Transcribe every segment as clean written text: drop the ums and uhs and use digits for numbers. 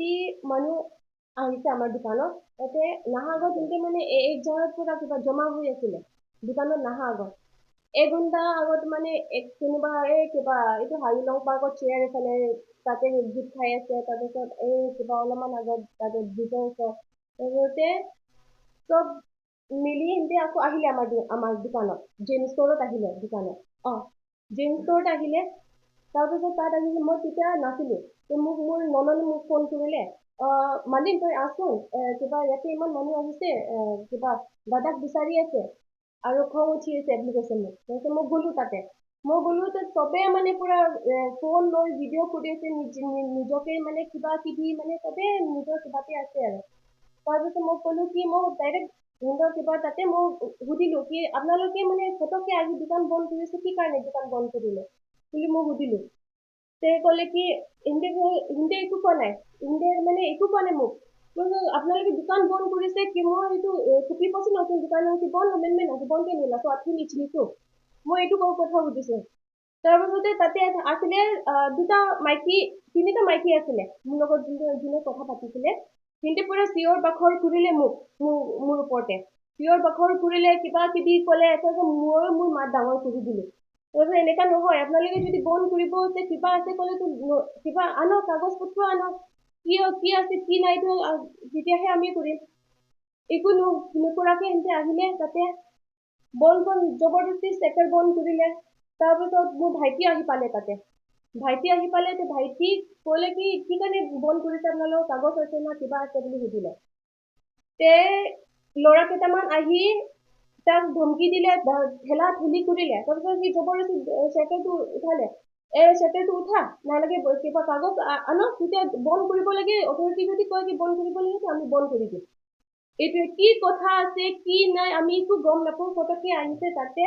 150 মানুহ আহিছে আমাৰ দোকানত। তাতে নাহা আগত সিহঁতে মানে এক জাগাত পুৰা কিবা জমা হৈ আছিলে। দোকানত নাহা আগত এঘণ্টা আগত মানে এক কোনোবা এই কিবা এইটো হাইলং পাৰ্কত চেয়াৰ এইফালে তাতে গোট খাই আছে। তাৰপিছত এই কিবা অলপমান আগত তাতে ব্ৰিজৰ ওচৰত, তাৰপিছতে চব মিলি সিহঁতে আকৌ আহিলে আমাৰ দোকানত, জেন ষ্ট'ৰত আহিলে দোকানত। অঁ, জেন ষ্ট'ৰত আহিলে। তাৰপিছত তাত আহিলে, মই তেতিয়া নাছিলোঁ। মোক মোৰ নননে মোক ফোন কৰিলে, মালিক তই আহচোন, কিবা ইয়াতে ইমান মানুহ আহিছে, কিবা দাদাক বিচাৰি আছে আৰু খং উঠি আছে বুলি কৈছে মোক। তাৰপিছত মই গ'লো তাতে, মই গ'লো তাত চবে মানে পুৰা ফোন লৈ ভিডিঅ' কৰি আছে, নিজকে মানে কিবা কিবি মানে চবে নিজৰ কিবাতে আছে আৰু। তাৰপিছত মই ক'লো কি, মই ডাইৰেক্ট সিহঁতৰ কিবা তাতে মই সুধিলো কি আপোনালোকে মানে ফটককে আহি দোকান বন্ধ কৰিছে, কি কাৰণে দোকান বন্ধ কৰিলে বুলি মই সুধিলো। তে ক'লে কি সিহঁতে একো কোৱা নাই, সিহঁতে মানে একো কোৱা নাই মোক। আপোনালোকে দোকান বন্ধ কৰিছে কি, মই এইটো কপি নতুন দোকান বন্ধ বন্ধ। মই এইটো কথা সুধিছো। তাৰপাছতে তাতে আছিলে দুটা মাইকী, তিনিটা মাইকী আছিলে মোৰ লগত, যোনে কথা পাতিছিলে। সিহঁতে পুৰা চিঞৰ বাখৰ কৰিলে মোক, মোৰ ওপৰতে চিঞৰ বাখৰ কৰিলে, কিবা কিবি ক'লে। তাৰপিছত ময়ো মোৰ মাত ডাঙৰ কৰি দিলো। তাৰপিছত এনেকা নহয়, আপোনালোকে যদি বন্ধ কৰিব আছে কিবা আছে ক'লেতো কিবা আনক, কাগজ পত্ৰ আনক, কি কি আছে কি নাই এইটো তেতিয়াহে আমি কৰিম। একো নকৰাকে সিহঁতে আহিলে তাতে বন্ধ জবৰদস্তি চেটাৰ বন্ধ কৰিলে। তাৰপিছত মোৰ ভাইটি আহি পালে তাতে, ভাইটি আহি পালে। ভাইটিক ক'লে কি কি কাৰণে বন্ধ কৰিছে, আপোনালোকৰ কাগজ আছে না কিবা আছে বুলি সুধিলে। তে ল'ৰা কেইটামান আহি তাক ধমকি দিলে, ঠেলা ঠেলি কৰিলে। তাৰপিছত সি জবৰদস্তি চেটাৰটো উঠালে, এই চেটাৰটো উঠা নালাগে, কিবা কাগজ আনক, তেতিয়া বন্ধ কৰিব লাগে। অথৰিটি যদি কয় কি বন্ধ কৰিব লাগে, আমি বন্ধ কৰি দিম। এইটোৱে কি কথা আছে কি নাই আমি একো গম নাপাওঁ। পটককে আহিছে তাতে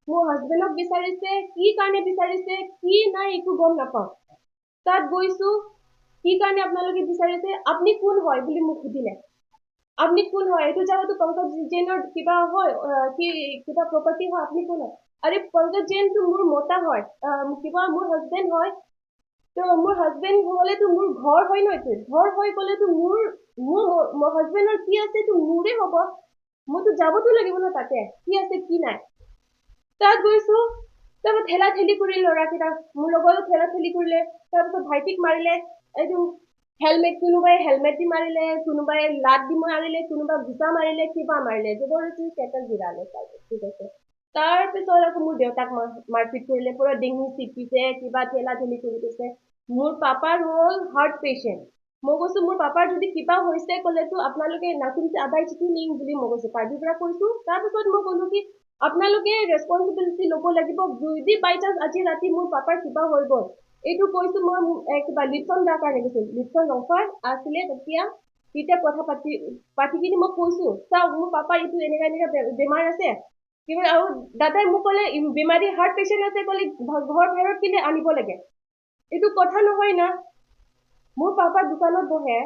মোৰ হাজবেণ্ডক বিচাৰিছে, কি কাৰণে বিচাৰিছে কি নাই একো গম নাপাওঁ। তাত গৈছো, কি কাৰণে আপোনালোকে বিচাৰিছে, আপুনি কোন হয় বুলি মোক সুধিলে। আপুনি কোন হয়, এইটো জাগাটো পংকজ জৈনৰ কিবা হয়, কি কিবা প্ৰপাৰ্টি হয়, আপুনি কোন হয়? আৰে পংকজ জৈনটো মোৰ মতা হয়, কিবা মোৰ হাজবেণ্ড হয়। তো মোৰ হাজবেণ্ড হ'লেতো মোৰ ঘৰ হয় ন, এইটো ঘৰ হৈ গ'লেতো মোৰ হাজবেণ্ডৰ কি আছে এইটো মোৰে হ'ব, মইতো যাবতো লাগিব ন তাতে কি আছে কি নাই। তাত গৈছো, তাৰপিছত ঠেলা ঠেলি কৰিলে ল'ৰাকেইটা, মোৰ লগতো ঠেলা ঠেলি কৰিলে। তাৰপিছত ভাইটিক মাৰিলে, এইটো হেলমেট, কোনোবাই হেলমেট দি মাৰিলে, কোনোবাই লাত দি মাৰিলে, কোনোবাই ঘোচা মাৰিলে, কিবা মাৰিলে, জবৰদস্তি চেটাৰ গিৰালে। ঠিক আছে, তাৰপিছত আকৌ মোৰ দেউতাক মাৰপিট কৰিলে, পুৰা ডিঙি চিপিছে, কিবা ঠেলা ঠেলি কৰি গৈছে। মোৰ পাপাৰ হ'ল হাৰ্ট পেচেণ্ট। মই কৈছো মোৰ পাপাৰ যদি কিবা হৈছে ক'লেতো আপোনালোকে নাচিমছে আদাই চিঠি নিম বুলি মই কৈছো, কাৰ্বিৰ পৰা কৈছো। তাৰপিছত মই ক'লো কি আপোনালোকে ৰেচপনচিবিলিটি ল'ব লাগিব, যদি বাই চান্স আজি ৰাতি মোৰ পাপাৰ কিবা হৈ গ'ল। এইটো কৈছো মই কিবা লিপচন দাৰ কাৰণে গৈছো, লিপচন ৰংফাৰ আছিলে তেতিয়া, তেতিয়া কথা পাতি পাতি কিনি মই কৈছো, চাওক মোৰ পাপা এইটো এনেকা এনেকা বেমাৰ আছে কিবা। আৰু দাদাই মোক ক'লে বেমাৰী হাৰ্ট পেচেণ্ট আছে ক'লে ঘৰ বাহিৰত কেলে আনিব লাগে, এইটো কথা নহয় না। মোৰ পাপা দোকানত বহে,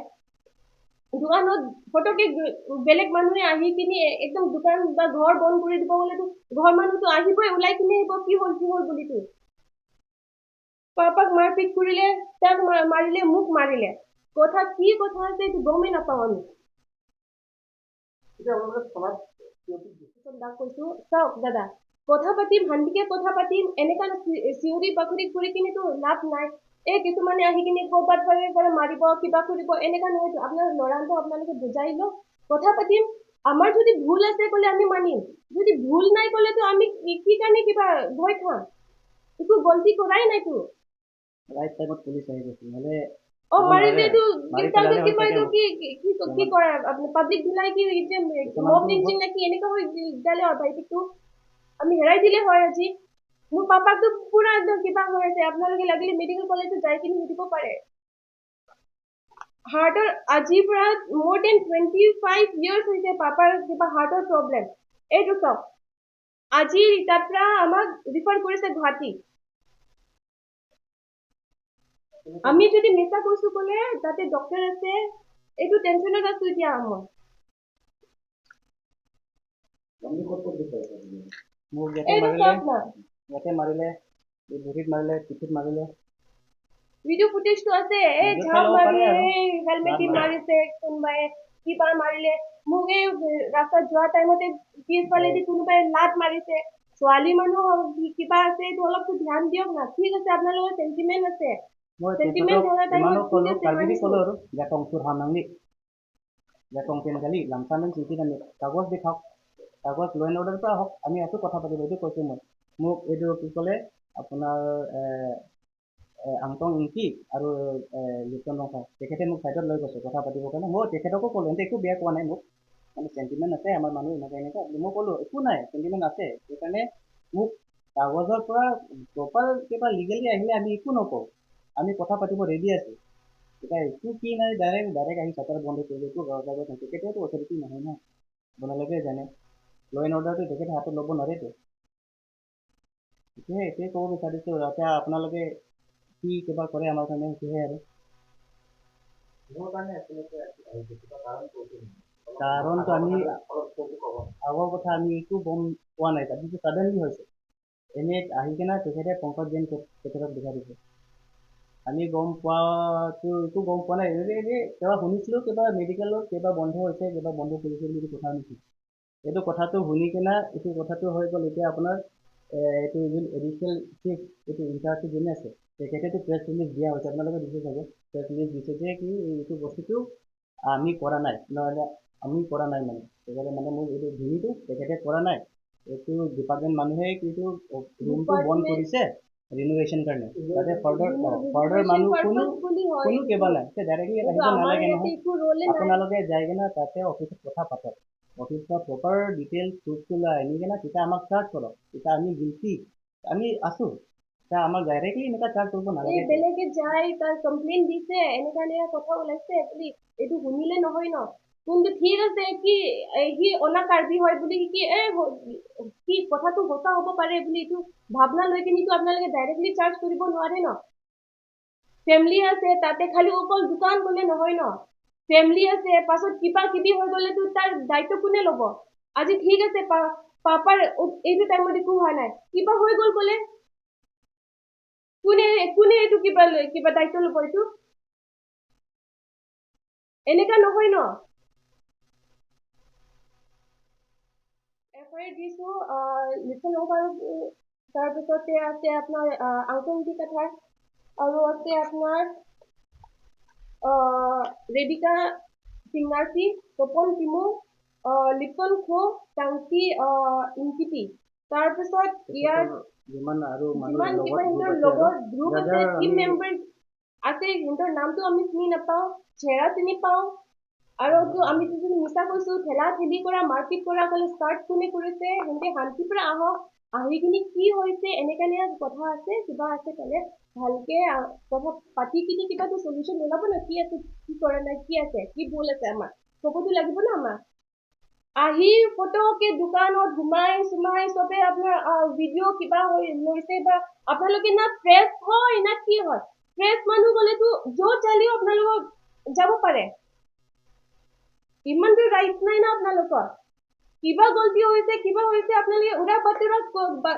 দোকানত ফটকে বেলেগ মানুহে আহি কিনি একদম দোকান বা ঘৰ বন্ধ কৰি দিব গ'লেতো ঘৰ মানুহতো আহিবই, ওলাই কিনি আহিব কি হ'ল কি হ'ল বুলিতো। পাপাক মাৰপিট কৰিলে, তাক মাৰিলে, মোক মাৰিলে। কথা কি কথা আছে এইটো গমেই নাপাওঁ আমি। দাক কৈছো, চাওক দাদা, কথা পাতিম, শান্তিকে কথা পাতিম, এনেকা চিঞৰি বাখৰি কৰি কিনিতো লাভ নাই। এই কিছুমানে আহি কিনি ক'ৰবাত পৰা মাৰিব কিবা কৰিব, এনেকা নহয়তো। আপোনাৰ ল'ৰাটো আপোনালোকে বুজাই লওক, কথা পাতিম। আমাৰ যদি ভুল আছে ক'লে আমি মানিম, যদি ভুল নাই ক'লেতো আমি কি কাৰণে কিবা ভয় খাম, একো গলতি কৰাই নাইতো। ৰাইট টাইমত পুলিচ আহি গৈছিল, নহ'লে অ মাৰিলেতো কিবা এইটো কি কি কি কৰে পাব্লিক ধুলাই কি মব লিঞ্চিং নাকি এনেকা হৈ যালে ভাইটিকটো আমি হেৰাই দিলে হয়। আজি মোৰ পাপাকতো পুৰা একদম কিবা হৈ আছে, আপোনালোকে লাগিলে মেডিকেল কলেজত যাই কিনি সুধিব পাৰে। হাৰ্টৰ আজিৰ পৰা মোৰ then 25 years হৈছে পাপাৰ কিবা হাৰ্টৰ প্ৰব্লেম। এইটো চাওক, আজি তাৰ পৰা আমাক ৰিফাৰ কৰিছে গুৱাহাটী। আমি যদি মিছা কৈছো ক'লে তাতে ডক্টৰ আছে, এইটো টেনচনত আছো এতিয়া মই। মোক ইয়াতে এইটো মাৰিলে, চাওক না, ইয়াতে মাৰিলে, এই ভৰিত মাৰিলে, পিঠিত মাৰিলে। ভিডিঅ' ফুটেজটো আছে। এই ভিডিঅ' চাই ঝাপ ল'ব মাৰি পাৰে আৰু। এই হেলমেট লাত দি মাৰে। মাৰিছে কোনোবাই, কিবা মাৰিলে মোক। এই ৰাস্তাত যোৱা টাইমতে পিছফালেদি কোনোবাই লাত মাৰিছে। ছোৱালী মানুহ কিবা আছে, এইটো অলপতো ধ্যান দিয়ক না। ঠিক আছে, আপোনালোকৰ চেণ্টিমেণ্ট আছে, মই চেণ্টিমেণ্ট তেখেতক থকা টাইমত ইমানো ঠিক ক'লো, আছে, কাৰ্বিদি মানিছো। ক'লো আৰু জাকং চুৰ হানাংলি জাকং পেনগালি লামচামেন চিন্তি কাগজ দেখাওক, কাগজ ল এণ্ড অৰ্ডাৰ পৰা আহক, আমি আছোঁ কথা পাতিব, এইটো কৈছোঁ মই। মোক এইটো কি ক'লে আপোনাৰ আংটং ইংকি আৰু লিপ্তন ৰংফাই, তেখেতে মোক ছাইডত লৈ গৈছে কথা পাতিবৰ কাৰণে। মই তেখেতকো ক'লোঁ, এন্তে একো বেয়া কোৱা নাই মোক, মানে চেণ্টিমেণ্ট আছে আমাৰ মানুহ এনেকুৱা এনেকুৱা। মই ক'লোঁ একো নাই, চেণ্টিমেণ্ট আছে, সেইকাৰণে মোক কাগজৰ পৰা প্ৰপাৰ কিবা লিগেলি আহিলে আমি একো নকওঁ, আমি কথা পাতিব ৰেডি আছোঁ। এতিয়া একো কি নাই, ডাইৰেক্ট ডাইৰেক্ট আহি চাটাৰ বন্ধ কৰিলে, একো কাগজ কাগজ নাই। তেখেতেওতো অথৰিটি নহয় ন, আপোনালোকে জানে, ল এণ্ড অৰ্ডাৰটো তেখেতে হাতত ল'ব নোৱাৰেতো। এইটোৱে ক'ব বিচাৰিছোঁ। এতিয়া আপোনালোকে কি কিবা কৰে আমাৰ কাৰণে সেইটোহে আৰু। কাৰণটো আমি আগৰ কথা আমি একো গম পোৱা নাই, কিন্তু ছাডেনলি হৈছে। এনেই আহি কিনে তেখেতে পংকজ জৈন তেখেতক দেখাই দিছে। আমি গম পোৱাটো একো গম পোৱা নাই। এনেই এনেই কিবা শুনিছিলোঁ, কিবা মেডিকেলত কিবা বন্ধ হৈছে, কিবা বন্ধ কৰিছে বুলি কথা শুনিছিলোঁ। এইটো কথাটো শুনি কিনে এইটো কথাটো হৈ গ'ল। এতিয়া আপোনাৰ এইটো যোন এডিচনেল চিফ, এইটো ইনচাৰ্জ যোনে আছে, তেখেতেতো প্ৰেছ ৰিলিজ দিয়া হৈছে, আপোনালোকে দিছে চাগে। প্ৰেছ ৰিলিজ দিছে যে কি এইটো বস্তুটো আমি কৰা নাই, নহ'লে আমি কৰা নাই, মানে তেখেতে মানে মোক এইটো ভিনিটো তেখেতে কৰা নাই, এইটো ডিপাৰ্টমেণ্ট মানুহে কিন্তু ৰুমটো বন্ধ কৰিছে ৰিনোভেশ্যন কাৰণে, তাতে ফাৰ্ডাৰ ফাৰ্ডাৰ মানুহ কোনো কোনো কিবা নাই, ডাইৰেক্টলি ইয়াত আহিব নালাগে নহয়। আপোনালোকে যাই কিনে তাতে অফিচত কথা পাতক, অফিচত প্ৰপাৰ ডিটেইলছ প্ৰুফটো লৈ আনি কিনে তেতিয়া আমাক চাৰ্জ কৰক, তেতিয়া আমি গিল্টি আমি আছোঁ। এতিয়া আমাক ডাইৰেক্টলি এনেকুৱা চাৰ্জ কৰিব নালাগে। বেলেগে যায় তাৰ কমপ্লেইন দিছে, এনেকা এনেকা কথা ওলাইছে বুলি এইটো শুনিলে নহয় ন। কিন্তু ঠিক আছে কি সি অনা কাৰ্বি হয় বুলি কি এই কি কথাটো সঁচা হ'ব পাৰে বুলি এইটো ভাৱনা লৈ কিনিতো আপোনালোকে ডাইৰেক্টলি চাৰ্জ কৰিব নোৱাৰে ন। ফেমিলি আছে তাতে, খালি অকল দোকান গ'লে নহয় ন, ফেমিলি আছে, পাছত কিবা কিবি হৈ গ'লেতো তাৰ দায়িত্ব কোনে ল'ব? আজি ঠিক আছে পাপাৰ এইটো টাইমত একো হোৱা নাই, কিবা হৈ গ'ল ক'লে কোনে কোনে এইটো কিবা কিবা দায়িত্ব ল'ব? এইটো এনেকা নহয় ন। এফ I R দিছোঁ লিচন আৰু তাৰপিছতে আছে আপোনাৰ আংকংটি কাথাৰ আৰু আছে আপোনাৰ ৰেবিকা সিংনাৰ্চি, তপন তিমু, লিপন খো, চাংচি ইংকিপি। তাৰপিছত ইয়াৰ যিমান আৰু যিমান কিবা সিহঁতৰ লগৰ গ্ৰুপ আছে, টিম মেম্বাৰ আছে, সিহঁতৰ নামটো আমি চিনি নাপাওঁ, চেহেৰা চিনি পাওঁ। আৰু আমি যদি মিছা কৈছোঁ, ঠেলা ঠেলি কৰা, মাৰপিট কৰা ক'লে ষ্টাৰ্ট কোনে কৰিছে? সিহঁতে শান্তিৰ পৰা আহক, আহি কিনি কি হৈছে এনেকা এনেকা কথা আছে কিবা আছে ক'লে ভালকে কথা পাতি কিনি কিবাটো চলিউশ্যন ওলাব ন। কি আছে, কি কৰা নাই, কি আছে, কি ভুল আছে আমাৰ ক'বতো লাগিব ন। আমাক আহি ফটককে দোকানত সোমাই চোমাই চবে আপোনাৰ ভিডিঅ' কিবা হৈ লৈছে বা আপোনালোকে না প্ৰেছ হয় না কি হয়? প্ৰেছ মানুহ গ'লেতো য'ত চালেও আপোনালোকক যাব পাৰে, ইমানটো ৰাইট নাই না আপোনালোকৰ। কিবা গলতি হৈছে, কিবা হৈছে, আপোনালোকে উৰা বাতৰা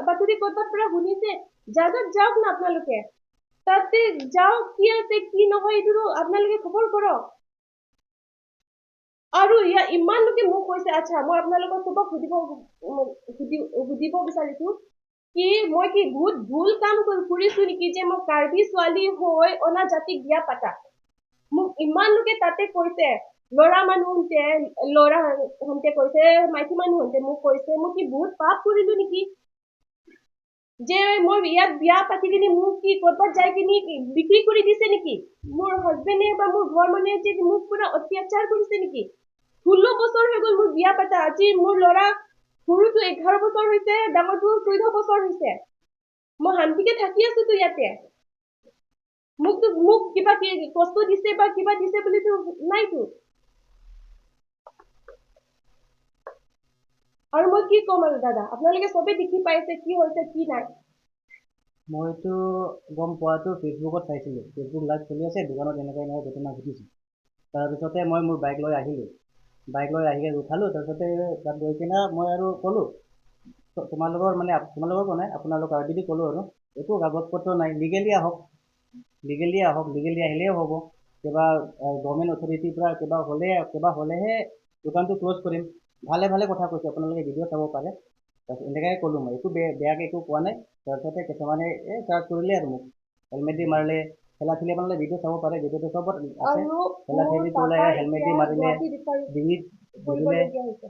বাতৰি ক'ৰবাত পৰা শুনিছে, জাগাত যাওক না আপোনালোকে, তাতে যাওক, কি আছে কি নহয় এইটোতো আপোনালোকে খবৰ কৰক। আৰু ইয়াত ইমান লোকে মোক কৈছে। আচ্ছা, মই আপোনালোকক চবক সুধিব সুধিব বিচাৰিছো কি মই কি বহুত ভুল কাম কৰিছো নেকি যে মই কাৰ্বি ছোৱালী হৈ অনা জাতিক বিয়া পাতা? মোক ইমান লোকে তাতে কৈছে, ল'ৰা মানুহতে ল'ৰা হন্তে কৈছে, মাইকী মানুহতে মোক কৈছে, মই কি বহুত পাপ কৰিলো নেকি যে মই ইয়াত বিয়া পাতি কিনি মোক কি ক'ৰবাত যাই কিনি বিক্ৰী কৰি দিছে নেকি মোৰ হাজবেণ্ডে বা মোৰ ঘৰ মানুহে, যে মোক পুৰা অত্যাচাৰ কৰিছে নেকি? 16 বছৰ হৈ গ'ল মোৰ বিয়া পাতা। আজি মোৰ ল'ৰা সৰুটো 11 বছৰ হৈছে, ডাঙৰটো 14 বছৰ হৈছে। মই শান্তিকে থাকি আছোতো ইয়াতে। মোকতো মোক কিবা কি কষ্ট দিছে বা কিবা দিছে বুলিতো নাইতো। আৰু মই কি ক'ম আৰু দাদা, আপোনালোকে চবে দেখি পাইছে কি হৈছে কি নাই। মইতো গম পোৱাটো ফেচবুকত চাইছিলোঁ, ফেচবুক লাইভ চলি আছে, দোকানত এনেকুৱা এনেকুৱা ঘটনা ঘটিছে। তাৰপিছতে মই মোৰ বাইক লৈ আহিলোঁ, বাইক লৈ আহি উঠালোঁ। তাৰপিছতে তাত গৈ কিনে মই আৰু ক'লোঁ তোমালোকৰ মানে তোমালোকৰ কোৱা নাই, আপোনালোক আৰ বি দি ক'লোঁ আৰু একো কাগজ পত্ৰ নাই, লিগেলি আহক। লিগেলি আহক, লিগেলি আহিলেও হ'ব। কিবা গভৰ্ণমেণ্ট অথৰিটিৰ পৰা কিবা হ'লে, কিবা হ'লেহে দোকানটো ক্ল'জ কৰিম। ভালে ভালে কথা কৈছোঁ, আপোনালোকে ভিডিঅ' চাব পাৰে। তাৰপিছত এনেকুৱাই ক'লোঁ মই, একো বেয়াকৈ একো কোৱা নাই। তাৰপিছতে কিছুমানে এই চাৰ্জ কৰিলে আৰু মোক হেলমেট দি মাৰিলে, ঠেলা ঠেলি। আপোনালোকে ভিডিঅ' চাব পাৰে, ভিডিঅ'টো চবত আছে। আৰু ঠেলা মোৰ ঠেলি কৰিলে, পাপা হেলমেট দি এতিয়া মাৰিলে, গুৱাহাটী ৰিফাৰ ডিঙিত ধৰিলে। কৰিবলগীয়া হৈছে।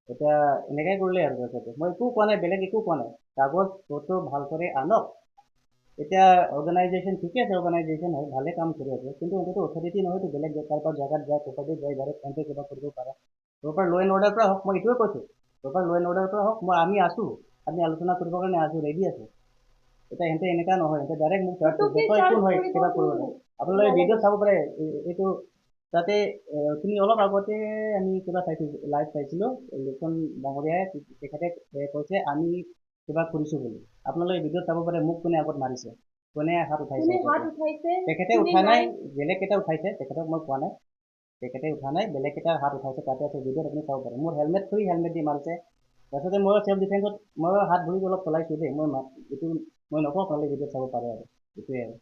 এতিয়া এনেকুৱাই কৰিলে আৰু তাৰপিছতে মই একো কোৱা নাই, বেলেগ একো কোৱা নাই। কাগজ পত্ৰ ভাল কৰি আনক। এতিয়া অৰ্গেনাইজেশ্যন ঠিকে আছে, অৰ্গেনাইজেশ্যন হয়, ভালে কাম কৰি আছে, কিন্তু এইটোতো অথৰিটি নহয়তো। বেলেগ কাৰোবাৰ জেগাত যায়, প্ৰপাৰ্টিত যায়, ডাইৰেক্ট এণ্ট্ৰি কিবা কৰিব পাৰে। প্ৰপাৰ ল' এণ্ড অৰ্ডাৰ পৰা হওক, মই এইটোৱে কৈছোঁ, প্ৰপাৰ ল' এণ্ড অৰ্ডাৰ পৰা হওক। মই আমি আছোঁ, আমি আলোচনা কৰিবৰ কাৰণে আছোঁ, ৰেডি আছোঁ। এতিয়া সিহঁতে এনেকুৱা নহয়, সিহঁতে ডাইৰেক্ট মোক চাৰ্জ পুতুককে কৰিছে। তই একো চাৰ্জ নহয়, কিবা কৰিবতো কৰিব লাগে। আপোনালোকে নালাগে। ভিডিঅ' চাব পাৰে। এইটো তাতে তুমি অলপ আগতে আমি কিবা চাইছোঁ, লাইভ চাইছিলোঁ। লোকন ডাঙৰীয়াই, তেখেতে কৈছে আমি কিবা কৰিছোঁ বুলি। আপোনালোকে ভিডিঅ'ত চাব পাৰে, মোক কোনে আগত মাৰিছে, কোনে হাত উঠাইছে। কোনে হাত আগতে উঠাইছে, তেখেতে কোনে উঠা নাই, নাই। বেলেগ কেইটা উঠাইছে, তেখেতক মই কোৱা নাই। তেখেতে উঠা নাই, বেলেগ কেইটাৰ হাত উঠাইছে। তাতে আছে ভিডিঅ'ত, আপুনি চাব পাৰে। মোৰ হেলমেট খুলি হেলমেট দি মাৰিছে। তাৰপিছতে ময়ো চেল্ফ ডিফেন্সত ময়ো হাত ভৰি অলপ চলাইছোঁ দেই। মই এইটো মই নকওঁ, আপোনালোকে ভিডিঅ'ত চাব পাৰে আৰু এইটোৱে আৰু।